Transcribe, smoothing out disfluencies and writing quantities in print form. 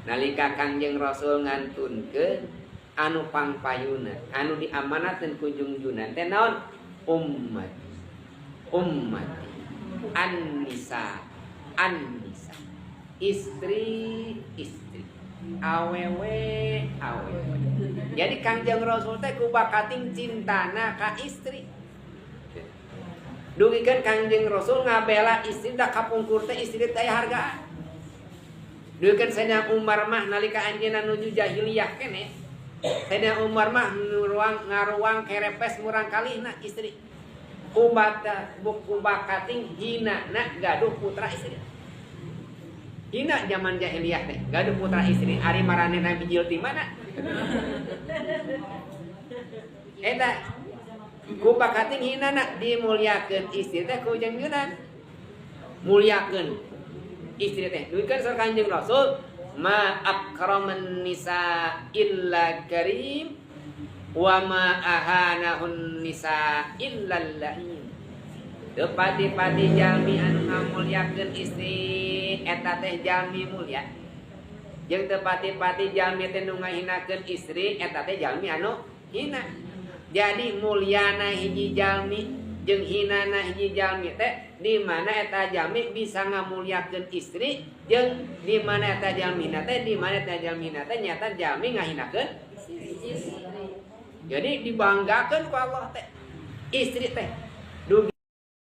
Nalika Kangjeng Rasul ngantunkeun anu pangpayuna, anu diamanatkeun ku junjunan teh naon? Ummati. Ummati. An-nisa. An-nisa. Istri, istri. Awewe, awewe. Jadi Kangjeng Rasul teh kubakating cintana ka istri. Dugikeun Kangjeng Rasul ngabela istri da kapungkur teh istri teh aya hargaan. Dugikeun Sayyidina Umar mah nalika anjeunna nuju jahiliyah keneh. Sayyidina Umar mah nuruang ngaruang kerepes murang kalihna istri. Kubata kubakating hina na gaduh putra istri. Hina zaman jahiliyah teh gaduh putra istri ari maranehna bijil ti mana? Eta kubakating hinana dimuliakeun istri teh ku junjunan. Muliakeun istri teh. Duikeun saur Kanjeng Rasul ma akraman nisa illa karim wa ma ahanahun nisa illa laim. Teu pati-pati jalmi anu ngamuliakeun istri eta teh jalmi mulia. Jeung teu pati-pati jalmi teh nu ngahinakeun istri eta teh jalmi anu hina. Jadi mulyana hiji jalmi jeung hinana hiji jalmi teh di mana eta jalmi bisa ngamuliakeun istri jeung di mana eta jalmi teh di mana eta jalmi teh nyata jalmi ngahinakeun istri. Jadi dibanggakeun ku Allah teh istri teh.